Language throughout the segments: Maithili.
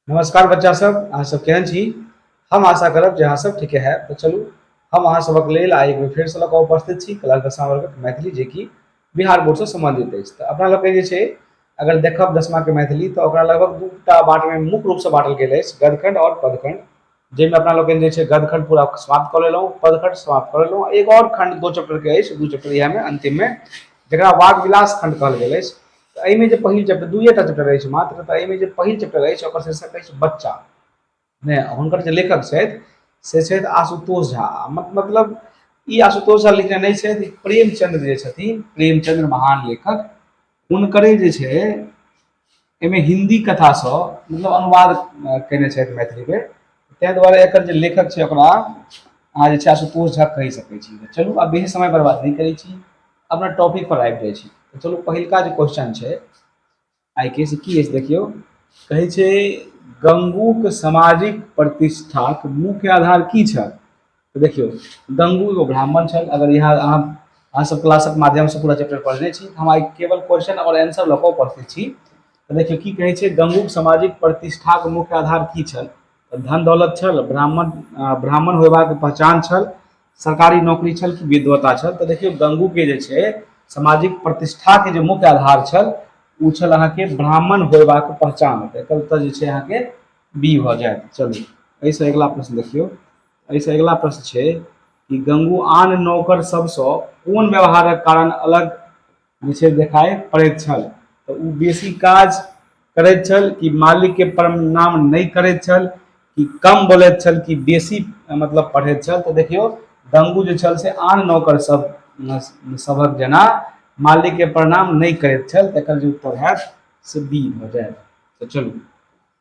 नमस्कार बच्चा सब, अहाँ सब केहन छी? हम आशा करब जे अहाँ सब ठीके है। तऽ चलू, हम अहाँ सबक लेल आइ एक बेर फेरसँ लऽ कऽ उपस्थित छी क्लास दसमा वर्गक मैथिली, जेकि बिहार बोर्डसँ सम्बन्धित अछि। तऽ अपना लोकके जे छै, अगर देखब दसमाके मैथिली, तऽ ओकरा लगभग दूटा बाटमे मुख्य रूपसँ बाँटल गेल अछि, गदखंड आओर पदखंड, जाहिमे अपना लोकनि जे छै गदखंड पूरा समाप्त कऽ लेलहुँ, पदखंड समाप्त कऽ लेलहुँ। एक आओर खंड दो चैप्टरके अछि, दू चैप्टर इएहमे अन्तिममे, जकरा वाक विलास खंड कहल गेल अछि। तऽ एहिमे जे पहिल चैप्टर, दुइए टा चैप्टर अछि मात्र, तऽ एहिमे जे पहिल चैप्टर अछि ओकर शीर्षक अछि बच्चा। नहि, हुनकर जे लेखक छथि से छथि आशुतोष झा। मतलब ई आशुतोष झा लिखने नहि छथि, प्रेमचंद्र जे छथिन, प्रेमचंद्र महान लेखक, हुनकरे जे छै एहिमे हिन्दी कथासँ मतलब अनुवाद कयने छथि मैथिलीमे। ताहि दुआरे एकर जे लेखक छै ओकरा अहाँ जे छै आशुतोष झा कहि सकै छी। चलू, आब बेसी समय बर्बाद नहि करै छी, अपना टॉपिक पर आबि जाइ छी। तऽ चलू, पहिलका जे क्वेश्चन छै आइके से की अछि, देखियौ। कहै छै, गंगूक सामाजिक प्रतिष्ठाक मुख्य आधार की छल? तऽ देखियौ, गंगू एगो ब्राह्मण छल। अगर यहाँ अहाँ अहाँ सब क्लासक माध्यमसँ पूरा चैप्टर पढ़ने छी, हम आइ केवल क्वेश्चन आओर आंसर लऽ कऽ उपस्थित छी। तऽ देखियौ, की कहै छै, गंगूक सामाजिक प्रतिष्ठाक मुख्य आधार की छल? तऽ धन दौलत छल, ब्राह्मण ब्राह्मण होयबाक पहचान छल, सरकारी नौकरी छल कि विद्वता छल? तऽ देखियौ, गंगूके जे छै सामाजिक प्रतिष्ठाके जे मुख्य आधार छल, ओ छल अहाँके ब्राह्मण होयबाक पहचान। एकर उत्तर जे छै अहाँके बी भऽ जायत। चलू, एहिसँ अगिला प्रश्न देखियौ। एहिसँ अगिला प्रश्न छै कि गंगू आन नौकर सबसँ कोन व्यवहारक कारण अलग जे छै देखाइ पड़ैत छल? तऽ ओ बेसी काज करैत छल कि मालिकके प्रणाम नहि करैत छल कि कम बोलैत छल कि बेसी मतलब पढ़ैत छल? तऽ देखियौ, गंगू जे छल से आन नौकर सब सभक जेना मालिकके प्रणाम नहि करैत छल। तकर जे उत्तर हैत से बी भऽ जायत। तऽ चलू,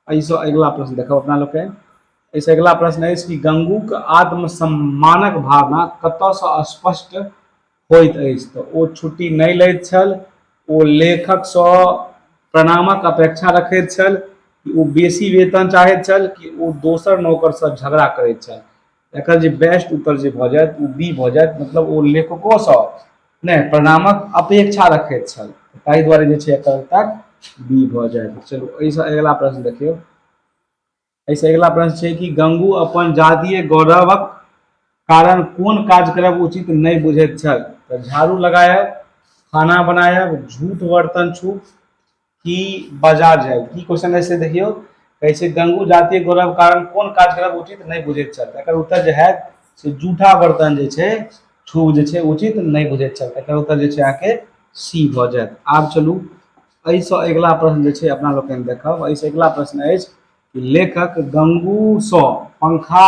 एहिसँ अगिला प्रश्न देखब अपना लोकके। एहिसँ अगिला प्रश्न अछि कि गंगूक आत्मसम्मानक भावना कतयसँ स्पष्ट होइत अछि? तऽ ओ छुट्टी नहि लैत छल, ओ लेखकसँ प्रणामक अपेक्षा रखैत छल, कि ओ बेसी वेतन चाहैत छल, कि ओ दोसर नौकरसँ झगड़ा करैत छल? एकर जे बेस्ट उत्तर जे भऽ जायत ओ बी भऽ जायत। मतलब ओ लेखकोसँ नहि प्रणामक अपेक्षा रखैत छल, ताहि दुआरे जे छै एकर उत्तर बी भऽ जायत। चलू, एहिसँ अगिला प्रश्न देखियौ। एहिसँ अगिला प्रश्न छै कि गंगू अपन जातीय गौरवक कारण कोन काज करब उचित नहि बुझैत छल? तऽ झाड़ू लगायब, खाना बनायब, झूठ बर्तन छू कि बाजार जायब? की क्वेश्चन है से देखियौ। कहै छै, गंगू जातीय गौरव कारण कोन काज करब उचित नहि बुझैत छल? एकर उत्तर जे हैत से जूठा बर्तन जे छै छू जे छै उचित नहि बुझैत छल। एकर उत्तर जे छै अहाँके सी भऽ जायत। आब चलू, एहिसँ अगिला प्रश्न जे छै अपना लोकनि देखब। एहिसँ अगिला प्रश्न अछि कि लेखक गंगूसँ पंखा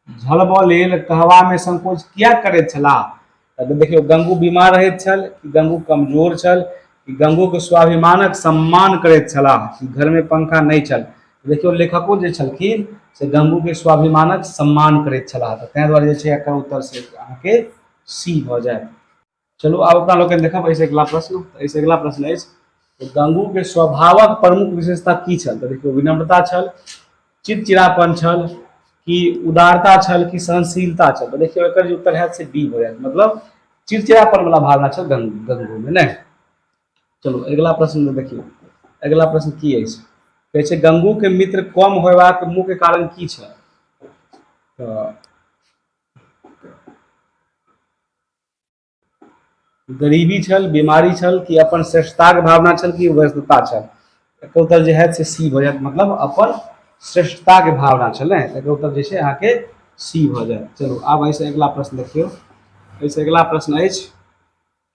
झलबऽ लेल कहबामे संकोच किएक करैत छलाह? तऽ देखियौ, गंगू बीमार रहैत छल कि गंगू कमजोर छल कि गंगूके स्वाभिमानक सम्मान करैत छलाह कि घरमे पंखा नहि छल? देखियौ, लेखको जे छलखिन से गंगूके स्वाभिमानक सम्मान करैत छलाह। तऽ ताहि दुआरे जे छै एकर उत्तर से अहाँके सी भऽ जायत। चलू, आब अपना लोकनि देखब एहिसँ अगिला प्रश्न। एहिसँ अगिला प्रश्न अछि, गंगूके स्वभावक प्रमुख विशेषता की छल? तऽ देखियौ, विनम्रता छल, चिड़चिड़ापन छल, कि उदारता छल, कि सहनशीलता छल? तऽ देखियौ, एकर जे उत्तर हैत से बी भऽ जायत। मतलब चिड़चिड़ापन वाला भावना छल गंगूमे नहि। चलू, अगिला प्रश्न देखियौ। अगिला प्रश्न की अछि? कहै छै, गंगूके मित्र कम होयबाक मुख्य कारण की छल? तऽ गरीबी छल, बीमारी छल, कि अपन श्रेष्ठताके भावना छल, कि व्यस्तता छल? एकर उत्तर जे हैत से सी भऽ जायत। मतलब अपन श्रेष्ठताके भावना छल ने। एकर उत्तर जे छै अहाँके सी भऽ जायत। चलू, आब एहिसँ अगिला प्रश्न देखियौ। एहिसँ अगिला प्रश्न अछि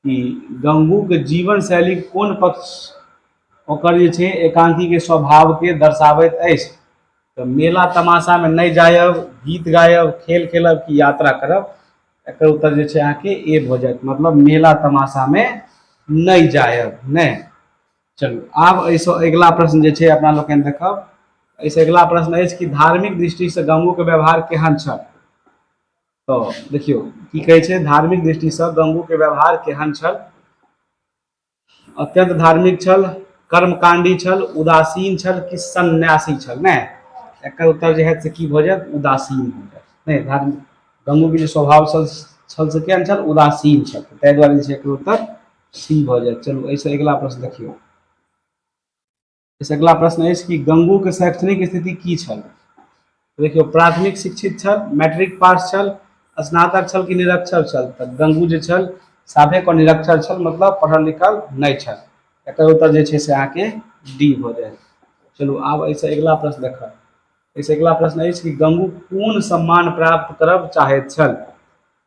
कि गंगूके जीवन शैली कोन पक्ष ओकर जे छै एकांकीके स्वभावके दर्शाबैत अछि? तऽ मेला तमाशामे नहि जायब, गीत गायब, खेल खेलब कि यात्रा करब? एकर उत्तर जे छै अहाँके ए भऽ जायत। मतलब मेला तमाशामे नहि जायब नहि। चलू, आब एहिसँ अगिला प्रश्न जे छै अपना लोकनि देखब। एहिसँ अगिला प्रश्न अछि कि धार्मिक दृष्टिसँ गंगूके व्यवहार केहन छल? तऽ देखियौ, की कहै छै, धार्मिक दृष्टिसँ गंगूके व्यवहार केहन छल? अत्यंत धार्मिक छल, कर्मकांडी छल, उदासीन छल कि सन्यासी छल? नहि, एकर उत्तर जे हैत से की भऽ जायत? उदासीन भऽ जायत। नहि, धार्मिक गंगूके जे स्वभाव छल छल से केहन छल? उदासीन छल। ताहि दुआरे जे छै एकर उत्तर सी भऽ जायत। चलू, एहिसँ अगिला प्रश्न देखियौ। एहिसँ अगिला प्रश्न अछि कि गंगूके शैक्षणिक स्थिति की छल? देखियौ, प्राथमिक शिक्षित छल, मैट्रिक पास छल, स्नातक छल कि निरक्षर छल? तऽ गंगू जे छल साफे कऽ निरक्षर छल, मतलब पढ़ल लिखल नहि छल। एकर उत्तर जे छै से अहाँके डी भऽ जायत। चलू, आब एहिसँ अगिला प्रश्न देखब। एहिसँ अगिला प्रश्न अछि कि गंगू कोन सम्मान प्राप्त करब चाहैत छल?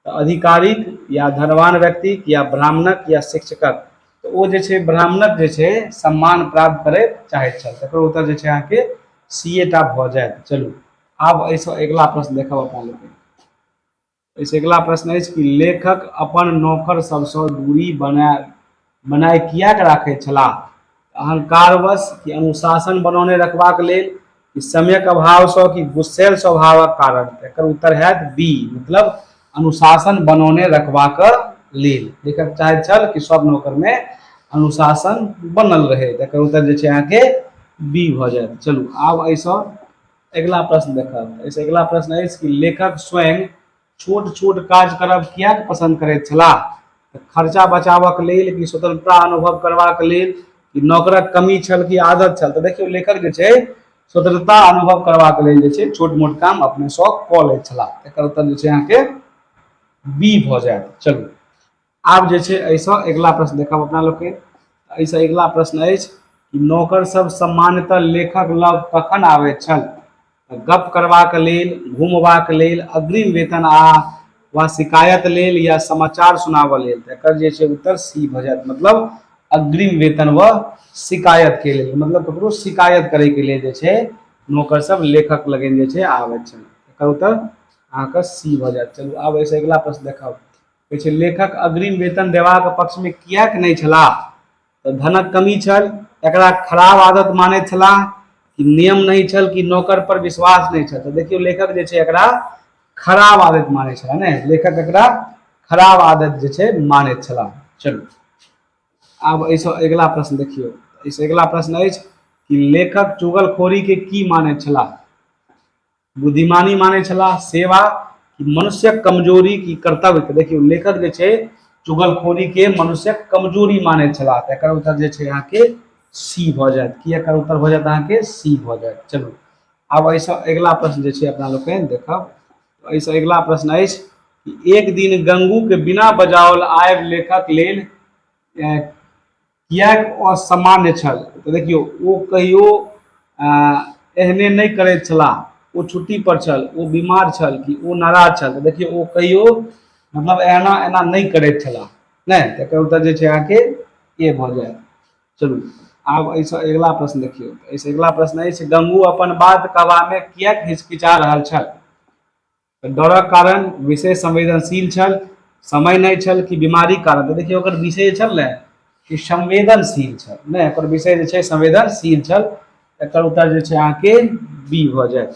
तऽ अधिकारिक या धनवान व्यक्तिक या ब्राह्मणक या शिक्षकक? तऽ ओ जे छै ब्राह्मणक जे छै सम्मान प्राप्त करय चाहैत छल। तकर उत्तर जे छै अहाँके सी ए टा भऽ जायत। चलू, आब एहिसँ अगिला प्रश्न देखब अपना लोकनि। एहिसँ अगिला प्रश्न अछि कि लेखक अपन नौकर सबसँ दूरी बनाय किएक राखैत छलाह? अहंकारवश कि अनुशासन बनौने रखबाक लेल कि समयक अभावसँ कि गुस्सैल स्वभावक कारण? एकर उत्तर हैत बी, मतलब अनुशासन बनौने रखबाक लेल। लेखक चाहैत छल कि सब नौकरमे अनुशासन बनल रहै। एकर उत्तर जे छै अहाँके बी भऽ जायत। चलू, आब एहिसँ अगिला प्रश्न देखब। एहिसँ अगिला प्रश्न अछि कि लेखक स्वयं छोट छोट काज करब किएक पसन्द करैत छलाह? तऽ खर्चा बचाबक लेल कि स्वतंत्रता अनुभव करबाक लेल कि नौकरक कमी छल कि आदत छल? तऽ देखियौ, लेखक जे छै स्वतंत्रता अनुभव करबाक लेल जे छै छोट मोट काम अपनेसँ कऽ लैत छलाह। एकर उत्तर जे छै अहाँके बी भऽ जायत। चलू, आब जे छै एहिसँ अगिला प्रश्न देखब अपना लोकके। एहिसँ अगिला प्रश्न अछि कि नौकर सब सामान्यतः लेखक लग कखन आबैत छल? गप करबाक लेल, घुमबाक लेल, अग्रिम वेतन आ वा शिकायत लेल या समाचार सुनाबऽ लेल? तऽ एकर जे छै उत्तर सी भऽ जायत, मतलब अग्रिम वेतन व शिकायत के लेल। मतलब ककरो शिकायत करैके लेल जे छै नौकर सब लेखक लगन जे छै आबैत छल। एकर उत्तर अहाँके सी भऽ जायत। चलू, आब एहिसँ अगिला प्रश्न देखब। कहै छै, लेखक अग्रिम वेतन देबाक पक्षमे किएक नहि छलाह? तऽ धनक कमी छल, एकरा खराब आदत मानैत छलाह, कि नियम नहि छल, कि नौकर पर विश्वास नहि छल? तऽ देखियौ, लेखक जे छै एकरा खराब आदत मानै छलाह। नहि, लेखक एकरा खराब आदत जे छै मानैत छलाह। चलू, आब एहिसँ अगिला प्रश्न देखियौ। एहिसँ अगिला प्रश्न अछि कि लेखक चुगलखोरीके की मानैत छलाह? बुद्धिमानी मानै छलाह, सेवा कि मनुष्यक कमजोरी की कर्तव्य? तऽ देखियौ, लेखक जे छै चुगलखोरी के मनुष्यक कमजोरी मानै छलाह। तऽ एकर उत्तर जे छै अहाँके सी भऽ जायत। की एकर उत्तर भऽ जायत? अहाँके सी भऽ जायत। चलू, आब एहिसँ अगिला प्रश्न जे छै अपना लोकनि देखब। एहिसँ अगिला प्रश्न अछि कि एक दिन गंगू के बिना बजाओल आयब लेखक लेल किएक असामान्य छल? तऽ देखियौ, ओ कहियो एहने नहि करैत छलाह, ओ छुट्टी पर छल, ओ बीमार छल कि ओ नाराज छल? तऽ देखियौ, ओ कहियो मतलब एना एना नहि करैत छलाह। नहि, तऽ एकर उत्तर जे छै अहाँके ए भऽ जायत। चलू, आब एहिसँ अगिला प्रश्न देखियौ। एहिसँ अगिला प्रश्न अछि, गंगू अपन बात कहबामे किएक हिचकिचा रहल छल? डरक कारण, विषय संवेदनशील छल, समय नहि छल कि बीमारीक कारण? तऽ देखियौ, ओकर विषय छल ने कि संवेदनशील छल। नहि, ओकर विषय जे छै संवेदनशील छल। एकर उत्तर जे छै अहाँके बी भऽ जायत।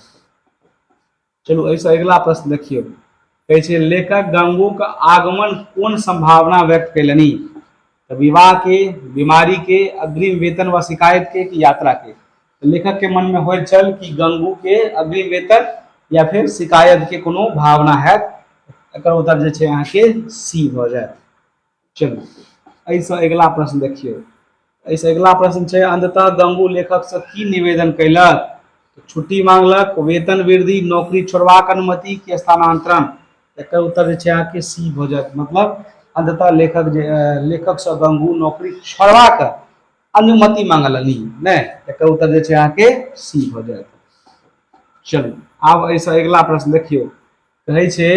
चलू, एहिसँ अगिला प्रश्न देखियौ। कहै छै, लेखक गंगूक आगमन कोन संभावना व्यक्त कयलनि? तऽ विवाह के, बीमारी के, अग्रिम वेतन व शिकायत के कि यात्रा के? तऽ लेखक के मन में होइत छल कि गंगू के अग्रिम वेतन या फिर शिकायत के कोनो भावना हैत। एकर उत्तर जे छै अहाँके सी भऽ जायत। चलू, एहिसँ अगिला प्रश्न देखियौ। एहिसँ अगिला प्रश्न छै, अंततः गंगू लेखकसँ की निवेदन कयलक? छुट्टी मांगलक, वेतन वृद्धि, नौकरी छोड़बाक अनुमति कि स्थानांतरण? एकर उत्तर जे छै अहाँके सी भऽ जायत, मतलब अंततः लेखक जे लेखकसँ गंगू नौकरी छोड़बाक अनुमति मांगलनि। नहि, एकर उत्तर जे छै अहाँके सी भऽ जायत। चलू, आब एहिसँ अगिला प्रश्न देखियौ। कहै छै,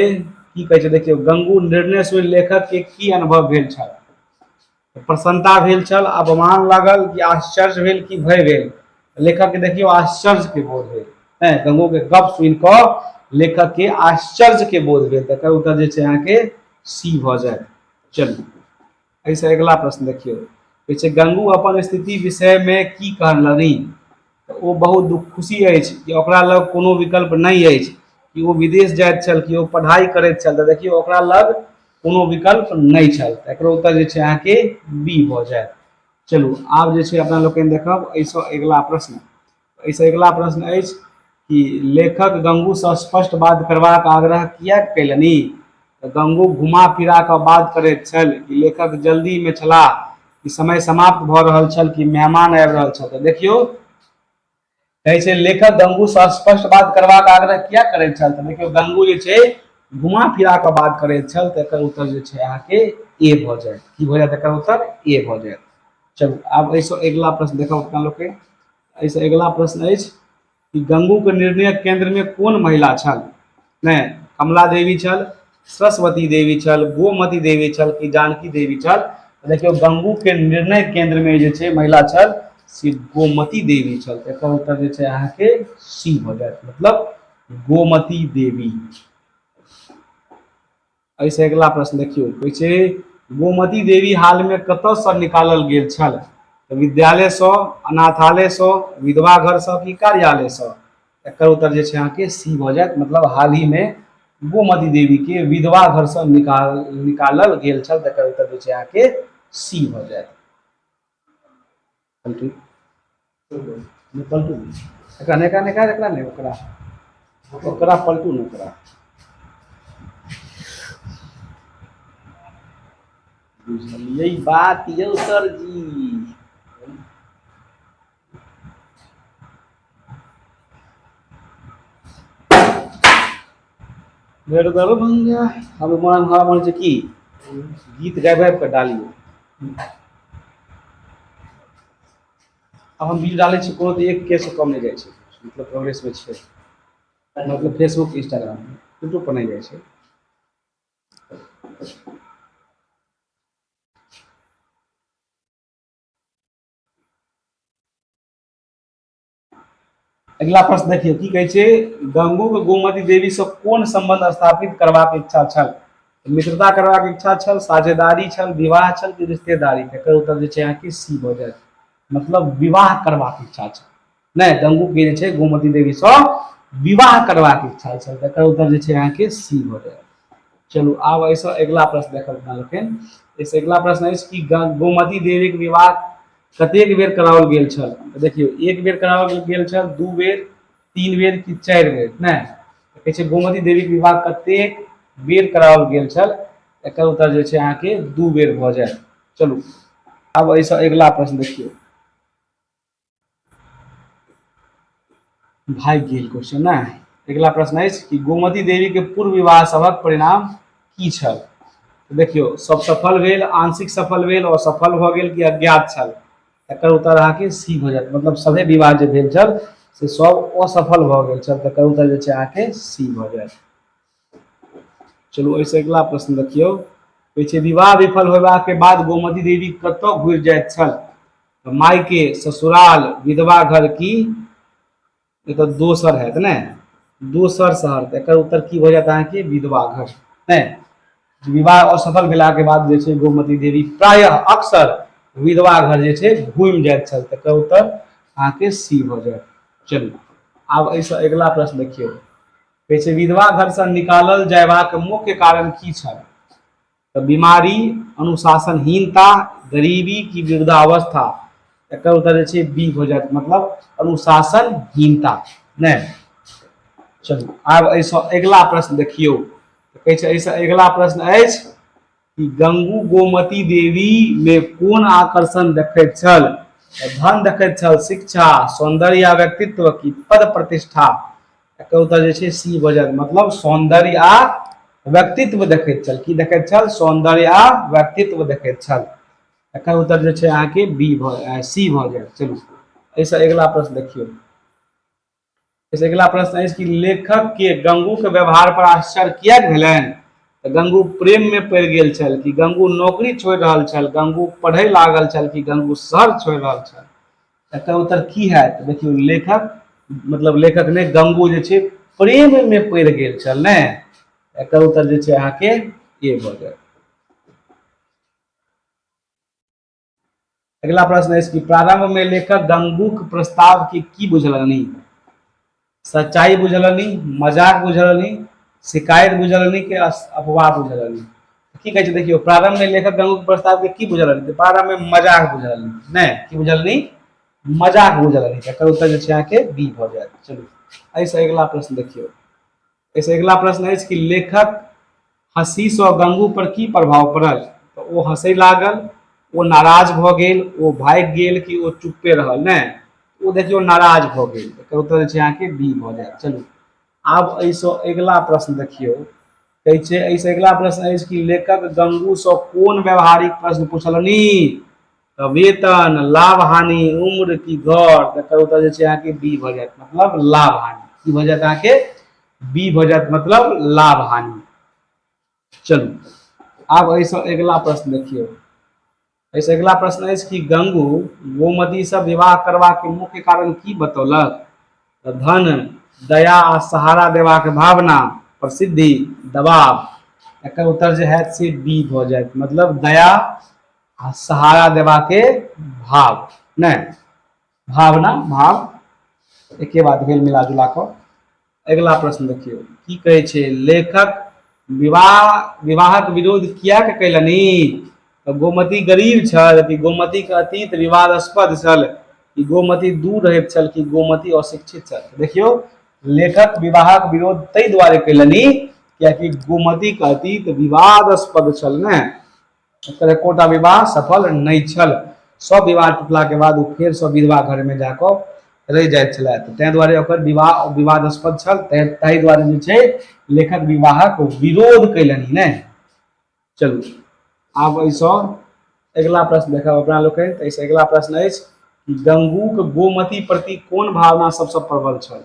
की कहै छै देखियौ, गंगू निर्णय सुनि लेखक के की अनुभव भेल छल? प्रसन्नता भेल छल, अपमान लागल कि आश्चर्य भेल कि भय भेल? लेखक के देखियौ आश्चर्य के बोध भेल। हैं, गंगू के गप सुनि कऽ लेखक के आश्चर्य के बोध भेल। तकर उत्तर जे छै अहाँके सी भऽ जायत। चलू, एहिसँ अगिला प्रश्न देखियौ। कहै छै, गंगू अपन स्थिति विषयमे की कहलनि? तऽ ओ बहुत दुख खुशी अछि कि ओकरा लग कोनो विकल्प नहि अछि, कि ओ विदेश जाइत छल, कि ओ पढ़ाइ करैत छल? तऽ देखियौ, ओकरा लग कोनो विकल्प नहि छल। तऽ एकर उत्तर जे छै अहाँके बी भऽ जायत। चलू, आब जे छै अपना लोकनि देखब एहिसँ अगिला प्रश्न। एहिसँ अगिला प्रश्न अछि कि लेखक गंगूसँ स्पष्ट बात करबाक आग्रह किएक कयलनि? तऽ गंगू घुमा फिरा कऽ बात करैत छल, कि लेखक जल्दीमे छलाह, कि समय समाप्त भऽ रहल छल, कि मेहमान आबि रहल छल? तऽ देखियौ, कहै छै लेखक गंगू सँ स्पष्ट बात करबाक आग्रह किया करैत छल? तऽ देखियौ, गंगू जे छै घुमा फिरा कऽ बात करैत छल। तऽ एकर उत्तर जे छै अहाँके ए भऽ जायत। की भऽ जायत एकर उत्तर? ए भऽ जायत। चलू, आब एहिसँ अगिला प्रश्न देखब अपना लोकके। एहिसँ अगिला प्रश्न अछि कि गंगूके निर्णयक केन्द्रमे कोन महिला छल? नहि, कमला देवी छल, सरस्वती देवी छल, गोमती देवी छल कि जानकी देवी छल? देखियौ, गंगूके निर्णय केन्द्रमे जे छै महिला छल से गोमती देवी छल। तऽ एकर उत्तर जे छै अहाँके सी भऽ जायत, मतलब गोमती देवी। एहिसँ अगिला प्रश्न देखियौ, कहै छै गोमती देवी हालमे कतयसँ निकालल गेल छल? तऽ विद्यालयसँ, अनाथालयसँ, विधवा घरसँ कि कार्यालयसँ? एकर उत्तर जे छै अहाँके सी भऽ जायत, मतलब हाल ही मे गोमती देवी के विधवा घरसँ निकालल गेल छल। तऽ एकर उत्तर जे छै अहाँके सी भऽ जायत। पलटू, पलटू एकरा, नहि, एकरा नहि, एकरा नहि, ओकरा, ओकरा पलटू ने ओकरा। बुझलियै बात यौ सर जी? भेट दरभंगा हम मन हमरा मन छै कि गीत गाबि गाबि कऽ डालियै। आब हम वीडियो डालै छी कोनो तऽ एक के से कम नहि जाइ छै, मतलब प्रोग्रेसमे छै, मतलब फेसबुक, इंस्टाग्राम, यूट्यूब पर नहि जाइ छै। अगिला प्रश्न देखियौ, की कहै छै? गंगू के गोमती देवी से कोन संबंध स्थापित करबाक इच्छा छल? मित्रता करबाक इच्छा छल, साझेदारी छल, विवाह छल कि रिश्तेदारी? एकर उत्तर जे छै अहाँके सी भऽ जायत, मतलब विवाह करबाक इच्छा छल। नहि, गंगू के जे छै गोमती देवी से विवाह करबाक इच्छा छल। एकर उत्तर जे छै अहाँके सी भऽ जायत। चलू, आब एहिसँ अगिला प्रश्न देखब अपना लोकनि। एहिसँ अगिला प्रश्न अछि कि गोमती देवीके विवाह कतेक बेर कराओल गेल छल? तऽ देखियौ, एक बेर कराओल गेल छल, दू बेर, तीन बेर कि चारि बेर? नहि, कहै छै गोमती देवीके विवाह कतेक बेर कराओल गेल छल। एकर उत्तर जे छै अहाँके दू बेर भऽ जायत। चलू, आब एहिसँ अगिला प्रश्न देखियौ। भागि गेल क्वेश्चन ने। अगिला प्रश्न अछि कि गोमती देवी के पूर्व विवाह सभक परिणाम की छल? देखियौ, सब सफल भेल, आंशिक सफल भेल, असफल भऽ गेल कि अज्ञात छल? एकर उत्तर अहाँके सी भऽ जायत, मतलब सभे विवाह जे भेल छल से सब असफल भऽ गेल छल। तकर उत्तर जे छै अहाँके सी भऽ जायत। चलू, एहिसँ अगिला प्रश्न देखियौ। कहै छै विवाह विफल होयबाक बाद गोमती देवी कतऽ घुरि जाइत छल? तऽ मायके, ससुराल, विधवा घर की एतऽ दोसर हैत ने, दोसर शहर? तऽ एकर उत्तर की भऽ जायत अहाँके? विधवा घर। नहि, विवाह असफल भेलाके बाद जे छै गोमती देवी प्रायः अक्सर विधवा घर जे छै घूमि जाइत छल। तऽ एकर उत्तर अहाँके सी भऽ जायत। चलू, आब एहिसँ अगिला प्रश्न देखियौ। कहै छै विधवा घरसँ निकालल जयबाक मुख्य कारण की छल? तऽ बीमारी, अनुशासनहीनता, गरीबी की वृद्धावस्था? एकर उत्तर जे छै बी हो जायत, मतलब अनुशासनहीनता। नहि, चलू, आब एहिसँ अगिला प्रश्न देखियौ। कहै छै एहिसँ अगिला प्रश्न अछि कि गंगू गोमती देवी मे कोन आकर्षण देखैत छल? धन देखैत छल, शिक्षा, सौंदर्य आ व्यक्तित्व की पद प्रतिष्ठा? एकर उत्तर जे छै सी भऽ जायत, मतलब सौंदर्य आ व्यक्तित्व देखैत छल। की देखैत छल? सौंदर्य आ व्यक्तित्व देखैत छल। एकर उत्तर जे छै अहाँके बी भऽ सी भऽ जायत। चलू, एहिसँ अगिला प्रश्न देखियौ। एहिसँ अगिला प्रश्न अछि कि लेखक के गंगू के व्यवहार पर आश्चर्य किएक भेलनि? तऽ गंगू प्रेम में पड़ि गेल छल कि गंगू नौकरी छोड़ि रहल छल, गंगू पढ़य लागल छल कि गंगू शहर छोड़ि रहल छल? एकर उत्तर की हैत? देखियौ, लेखक, मतलब लेखक नहि, गंगू जे छै प्रेम में पड़ि गेल छल। ने, एकर उत्तर जे छै अहाँके ए भऽ जायत। अगिला प्रश्न अछि कि प्रारंभ में लेखक गंगूक प्रस्ताव के की बुझलनि? सच्चाई बुझलनि, मजाक बुझलनि, शिकायत बुझलनि कि अफवाह बुझलनि? की कहै छै देखियौ, प्रारंभ में लेखक गंगूक प्रस्ताव के की बुझलनि? प्रारंभ में मजाक बुझलनि। नहि, की बुझलनि? मजाक बुझलनि। एकर उत्तर जे छै अहाँके बी भऽ जायत। चलू, एहिसँ अगिला प्रश्न देखियौ। एहिसँ अगिला प्रश्न अछि कि लेखक हँसीसँ गंगू पर की प्रभाव पड़ल? तऽ ओ हँसै लागल, ओ नाराज भऽ गेल, ओ भागि गेल कि ओ चुप्पे रहल? नहि। ओ देखियौ नाराज भऽ गेल। एकर उत्तर जे छै अहाँके बी भऽ जायत। चलू आब एहिसँ अगिला प्रश्न देखियौ, कहै छै एहिसँ अगिला प्रश्न अछि कि लेखक गंगूसँ कोन व्यवहारिक प्रश्न पुछलनि? तऽ वेतन, लाभ हानि, उम्र की घर? तकर उत्तर जे छै अहाँके बी भऽ जायत, मतलब लाभ हानि। की भऽ जायत अहाँके? बी भऽ जायत, मतलब लाभ हानि। चलू आब एहिसँ अगिला प्रश्न देखियौ। एहिसँ अगिला प्रश्न अछि कि गंगू गोमतीसँ विवाह करबाक मुख्य कारण की बतौलक? तऽ धन, दया आ सहारा देबाक भावना, प्रसिद्धि, दबाव। एकर उत्तर जे हैत से बी भऽ जायत, मतलब दया आ सहारा देबाके भाव, नहि भावना, भाव एके बात भेल मिला जुला कऽ। अगिला प्रश्न देखियौ की कहै छै, लेखक विवाहक विरोध किएक कयलनि? तऽ गोमती गरीब छल कि गोमतीके अतीत विवादास्पद छल कि गोमती दूर रहैत छल कि गोमती अशिक्षित छल? देखियौ लेखक विवाहक विरोध ताहि दुआरे कयलनि कियाकि गोमतीके अतीत विवादास्पद छल ने, ओकर एकोटा विवाह सफल नहि छल। सब विवाह टूटलाके बाद ओ फेरसँ विधवा घरमे जाकऽ रहि जाइत छलै, तऽ ताहि दुआरे ओकर विवाह विवादास्पद छल, ताहि दुआरे जे छै लेखक विवाहक विरोध कयलनि ने। चलू आब एहिसँ अगिला प्रश्न देखब अपना लोकनि। तऽ एहिसँ अगिला प्रश्न अछि कि गंगूक गोमती प्रति कोन भावना सबसँ प्रबल छल?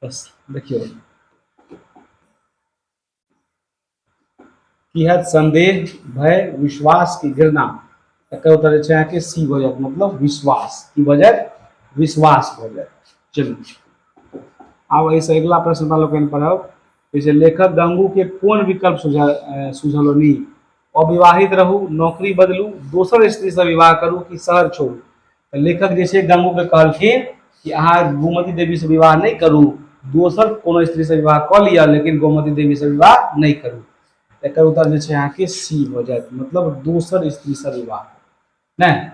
बस देखियौ की हैत, संदेह, भय, विश्वास की घृणा? एकर उत्तर जे छै अहाँके सी भऽ जायत, मतलब विश्वास। की भऽ जायत? विश्वास भऽ जायत। चलू आब एहिसँ अगिला प्रश्न अपना लोकनि पढ़ब। जैसे लेखक गंगू के कोन विकल्प सुझलनि? अविवाहित रहू, नौकरी बदलू, दोसर स्त्रीसँ विवाह करू कि शहर छोड़ू? तऽ लेखक जे छै गंगूके कहलखिन कि अहाँ गोमती देवीसँ विवाह नहि करू, दोसर कोनो स्त्रीसँ विवाह कऽ लिअ, लेकिन गोमती देवीसँ विवाह नहि करू। एकर उत्तर जे छै अहाँके सी भऽ जायत, मतलब दोसर स्त्रीसँ विवाह नहि।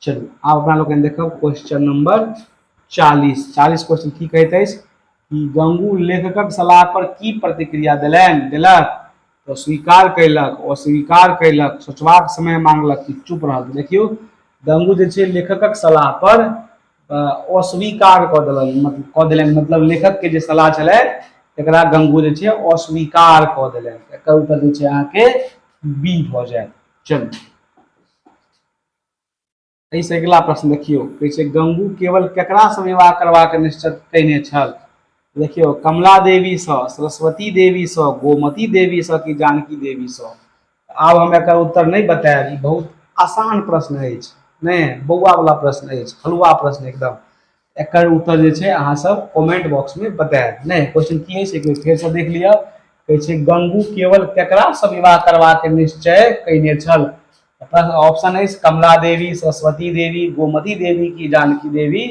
चलू आब अपना लोकनि देखब क्वेश्चन नंबर 40। 40 क्वेश्चन की कहैत अछि कि गंगू लेखकक सलाह पर की प्रतिक्रिया देलनि? देलक तऽ स्वीकार कयलक, अस्वीकार कयलक, सोचबाक समय मांगलक कि चुप रहल? देखियौ गंगू जे छै लेखकक सलाह पर अस्वीकार कऽ देलनि, मतलब कऽ देलनि, मतलब लेखकके जे सलाह छलै तकरा गंगू जे छै अस्वीकार कऽ देलनि। एकर उत्तर जे छै अहाँके बी भऽ जायत। चलू एहिसँ अगिला प्रश्न देखियौ, कहै छै गंगू केवल केकरासँ विवाह करबाक निश्चय कयने छल? देखियौ कमला देवीसँ, सरस्वती देवीसँ, गोमती देवीसँ कि जानकी देवीसँ? आब हम एकर उत्तर नहि बतायब, ई बहुत आसान प्रश्न अछि, नहि बौआवला प्रश्न अछि, हलुआ प्रश्न एकदम। एकर उत्तर जे छै अहाँ सब कमेंट बॉक्स में बतायब। नहि क्वेश्चन की अछि एक बेर फेरसँ देख लिअ। कहै छै गंगू केवल केकरासँ विवाह करबाक निश्चय कयने छल? ऑप्शन अछि कमला देवी, सरस्वती देवी, गोमती देवी की जानकी देवी।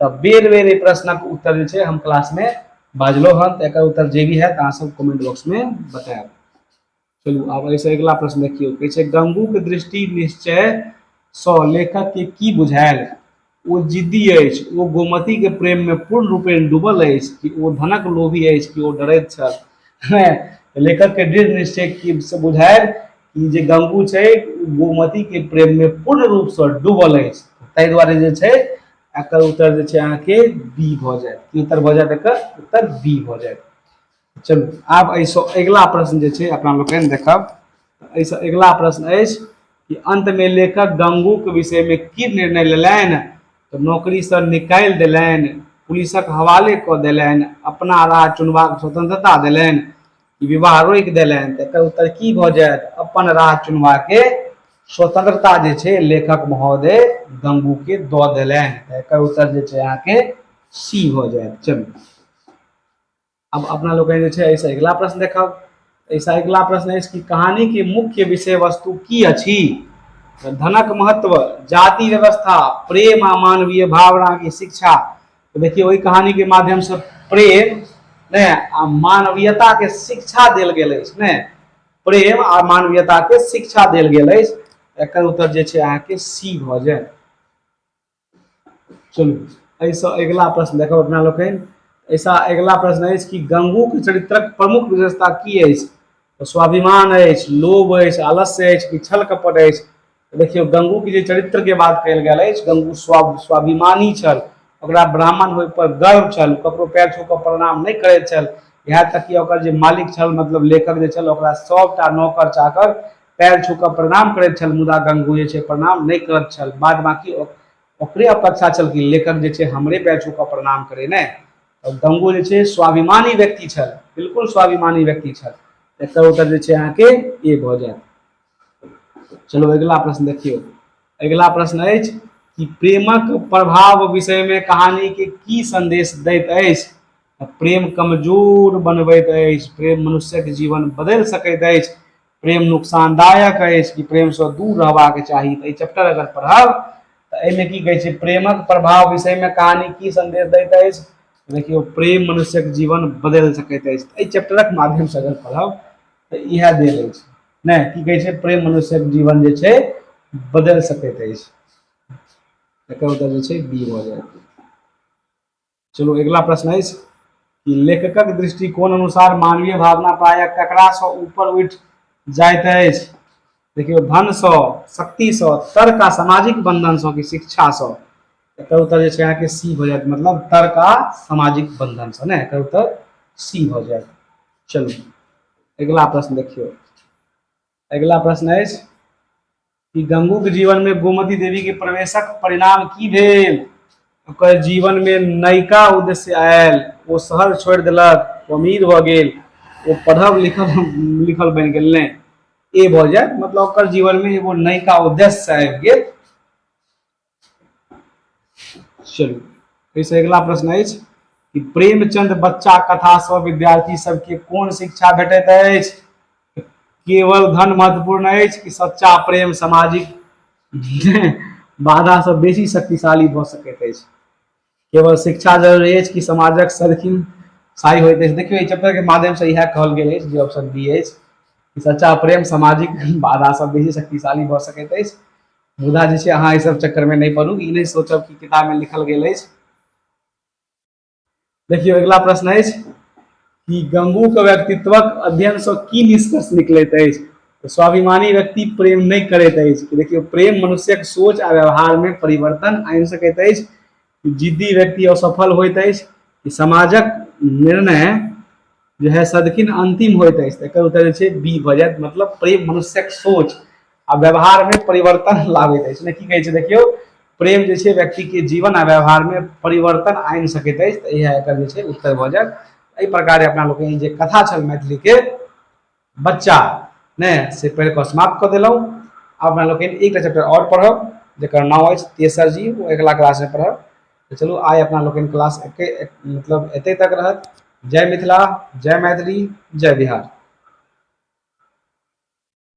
तऽ बेर बेर एहि प्रश्नक उत्तर जे छै हम क्लासमे बाजलहुँ हन, तऽ एकर उत्तर जे भी हैत अहाँ सब कमेंट बॉक्समे बतायब। चलू आब एहिसँ अगिला प्रश्न देखियौ, कहै छै गंगूके दृष्टि निश्चयसँ लेखकके की बुझायल? ओ जिद्दी अछि, ओ गोमतीके प्रेममे पूर्ण रूपेण डूबल अछि कि ओ धनक लोभी अछि कि ओ डरैत छल? लेखकके दृढ़ निश्चय की से बुझायल कि जे गंगू छै ओ गोमतीके प्रेममे पूर्ण रूपसँ डूबल अछि, ताहि दुआरे जे छै एकर उत्तर जे छै अहाँके बी भऽ जायत। की उत्तर भऽ जायत? एकर उत्तर बी भऽ जायत। चलू आब एहिसँ अगिला प्रश्न जे छै अपना लोकनि देखब। एहिसँ अगिला प्रश्न अछि कि अन्तमे लेखक गंगूके विषयमे की निर्णय लेलनि? तऽ नौकरीसँ निकालि देलनि, पुलिसक हवाले कऽ देलनि, अपना राह चुनबाक स्वतंत्रता देलनि कि विवाह रोकि देलनि? तऽ एकर उत्तर की भऽ जायत? अपन राह चुनबाके स्वतंत्रता जे छै लेखक महोदय गंगूके दऽ देलनि। तऽ एकर उत्तर जे छै अहाँके सी भऽ जायत। चलू अब अपना लोकनि जे छै एहिसँ अगिला प्रश्न देखब। एहिसँ अगिला प्रश्न अछि कि कहानीके मुख्य विषय वस्तु की अछि? धनक महत्व, जाति व्यवस्था, प्रेम आ मानवीय भावना की शिक्षा। तऽ देखियौ ओहि कहानीके माध्यमसँ प्रेम ने आ मानवीयताके शिक्षा देल गेल अछि ने, प्रेम आ मानवीयताके शिक्षा देल गेल अछि। एकर उत्तर जे छै अहाँके सी भऽ जायत। चलू एहिसँ अगिला प्रश्न देखब अपना लोकनि। एहिसँ अगिला प्रश्न अछि कि गंगूके चरित्रक प्रमुख विशेषता की अछि? तऽ स्वाभिमान अछि, लोभ अछि, आलस्य अछि कि छल कपट अछि? देखियौ गंगूके जे चरित्रके बात कयल गेल अछि, गंगू स्वाभिमानी छल, ओकरा ब्राह्मण होय पर गर्व छल, ककरो पैर छू कऽ प्रणाम नहि करैत छल। यहाँ तक कि ओकर जे मालिक छल, मतलब लेखक जे छल, ओकरा सभटा नौकर चाकर पैर छू कऽ प्रणाम करैत छल, मुदा गंगू जे छै प्रणाम नहि करैत छल। बाद बाकी ओकरे अपेक्षा छल कि लेखक जे छै हमरे पैर छू कऽ प्रणाम करे। नहि, तऽ गंगू जे छै स्वाभिमानी व्यक्ति छल, बिल्कुल स्वाभिमानी व्यक्ति छल। एकर उत्तर जे छै अहाँके ए भऽ जायत। चलू अगिला प्रश्न देखियौ। अगिला प्रश्न अछि कि प्रेमक प्रभाव विषयमे कहानीके की संदेश दैत अछि? तऽ प्रेम कमजोर बनबैत अछि, प्रेम मनुष्यक जीवन बदलि सकैत अछि, प्रेम नुकसानदायक अछि कि प्रेमसँ दूर रहबाक चाही। तऽ ई चैप्टर अगर पढ़ब तऽ एहिमे की कहै छै? प्रेमक प्रभाव विषयमे कहानी की संदेश दैत अछि? देखियौ, प्रेम मनुष्यक जीवन बदलि सकैत अछि। एहि चैप्टरक माध्यमसँ अगर पढ़ब तऽ इएह देल अछि नहि, की कहै छै? प्रेम मनुष्यक जीवन जे छै बदलि सकैत अछि। एकर उत्तर जे छै बी भऽ जायत। चलू अगिला प्रश्न अछि कि लेखकक दृष्टिकोण अनुसार मानवीय भावना प्रायः ककरासँ ऊपर उठि जाइत अछि? देखियौ, धनसँ, शक्तिसँ, तर्क आ सामाजिक बंधनसँ कि शिक्षासँ? एकर उत्तर जे छै अहाँके सी भऽ जायत, मतलब तर्क आ सामाजिक बंधनसँ ने। एकर उत्तर सी भऽ जायत। चलू अगिला प्रश्न देखियौ। अगिला प्रश्न अछि कि गंगूक जीवन में गोमती देवी के प्रवेशक परिणाम की भेल? ओकर जीवन में नयका उद्देश्य आयल, ओ शहर छोड़ि देलक, ओ अमीर भऽ गेल, ओ पढ़ब लिखल लिखल बनि गेल। नहि, ए भऽ जायत, मतलब ओकर जीवन में एगो नयका उद्देश्य आबि गेल। चलू एहिसँ अगिला प्रश्न अछि कि प्रेमचंद बच्चा कथासँ विद्यार्थी सबके कोन शिक्षा भेटैत अछि? केवल धन महत्वपूर्ण अछि कि सच्चा प्रेम सामाजिक बाधासँ बेसी शक्तिशाली भऽ सकैत अछि, केवल शिक्षा जरूरी अछि कि समाजक सदखिन साई होइत अछि? देखियौ, एहि चैप्टरके माध्यमसँ इएह कहल गेल अछि जे ऑप्शन बी अछि कि सच्चा प्रेम सामाजिक बाधासँ बेसी शक्तिशाली भऽ सकैत अछि। मुदा जे छै अहाँ एहि सब चक्करमे नहि पड़ू, ई नहि सोचब कि किताबमे लिखल गेल अछि। देखियौ, अगिला प्रश्न अछि कि गंगूके व्यक्तित्वक अध्ययनसँ की निष्कर्ष निकलैत अछि? तऽ स्वाभिमानी व्यक्ति प्रेम नहि करैत अछि कि देखियौ, प्रेम मनुष्यक सोच आ व्यवहारमे परिवर्तन आनि सकैत अछि, जिद्दी व्यक्ति असफल होइत अछि कि समाजक निर्णय जे है सदखिन अंतिम होइत अछि? तऽ एकर उत्तर जे छै बी भऽ जायत, मतलब प्रेम मनुष्यक सोच आ व्यवहारमे परिवर्तन लाबैत अछि। ने की कहै छै? देखियौ, प्रेम जे छै व्यक्तिके जीवन आ व्यवहारमे परिवर्तन आनि सकैत अछि। तऽ इएह एकर जे छै उत्तर भऽ जायत। एहि प्रकारे अपना लोकनि जे कथा छल मैथिलीके बच्चा ने, से पढ़ि कऽ समाप्त कऽ देलहुँ। आब अपना लोकनि एकटा चैप्टर आओर पढ़ब जकर नाम अछि तेसर जीव, ओ अगिला क्लासमे पढ़ब। तऽ चलू, आइ अपना लोकनि क्लास एके मतलब एते तक रहत। जय मिथिला, जय मैथिली, जय बिहार।